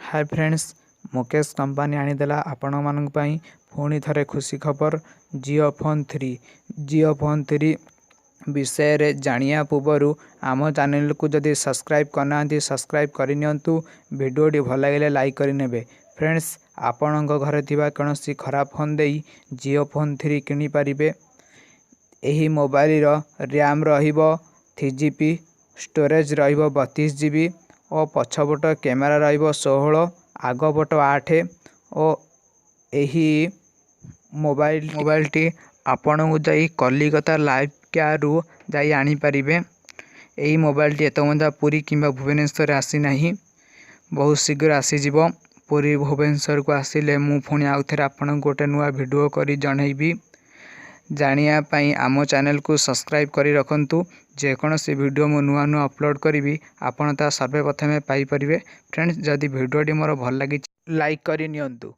ହାଏ friends, Mukesh company ଆଣିଦେଲା ଆପଣମାନଙ୍କ ପାଇଁ ପୁଣି ଥରେ ଖୁସି ଖବର, ଜିଓ ଫୋନ୍ 3। ଜିଓ ଫୋନ୍ 3 ବିଷୟରେ ଜାଣିବା ପୂର୍ବରୁ ଆମ ଚ୍ୟାନେଲକୁ ଯଦି ସବସ୍କ୍ରାଇବ୍ କରିନାହାନ୍ତି, ସବସ୍କ୍ରାଇବ୍ କରିନିଅନ୍ତୁ। ଭିଡ଼ିଓଟି ଭଲ ଲାଗିଲେ ଲାଇକ୍ କରିନେବେ। ଫ୍ରେଣ୍ଡସ୍, ଆପଣଙ୍କ ଘରେ ଥିବା କୌଣସି ଖରାପ ଫୋନ୍ ଦେଇ ଜିଓ ଫୋନ୍ 3 କିଣିପାରିବେ। ଏହି ମୋବାଇଲର ର୍ୟାମ୍ ରହିବ 3 ଜିବି, ଷ୍ଟୋରେଜ୍ ରହିବ 32 ଜିବି ଓ ପଛପଟ କ୍ୟାମେରା ରହିବ 16, ଆଗପଟ 8। ଓ ଏହି ମୋବାଇଲଟି ଆପଣଙ୍କୁ ଯାଇ କଲିକତା ଲାଇଭ୍ କେୟାରରୁ ଯାଇ ଆଣିପାରିବେ। ଏହି ମୋବାଇଲଟି ଏତେ ମଧ୍ୟ ପୁରୀ କିମ୍ବା ଭୁବନେଶ୍ୱରରେ ଆସିନାହିଁ, ବହୁତ ଶୀଘ୍ର ଆସିଯିବ। ପୁରୀ, ଭୁବନେଶ୍ୱରକୁ ଆସିଲେ ମୁଁ ପୁଣି ଆଉଥରେ ଆପଣଙ୍କୁ ଗୋଟେ ନୂଆ ଭିଡ଼ିଓ କରି ଜଣାଇବି। ଜାଣିବା ପାଇଁ ଆମ ଚ୍ୟାନେଲକୁ ସବସ୍କ୍ରାଇବ୍ କରି ରଖନ୍ତୁ। ଯେକୌଣସି ଭିଡ଼ିଓ ମୁଁ ନୂଆ ନୂଆ ଅପଲୋଡ଼ କରିବି, ଆପଣ ତାହା ସର୍ବେ ପ୍ରଥମେ ପାଇପାରିବେ। ଫ୍ରେଣ୍ଡସ୍, ଯଦି ଭିଡ଼ିଓଟି ମୋର ଭଲ ଲାଗିଛି, ଲାଇକ୍ କରି ନିଅନ୍ତୁ।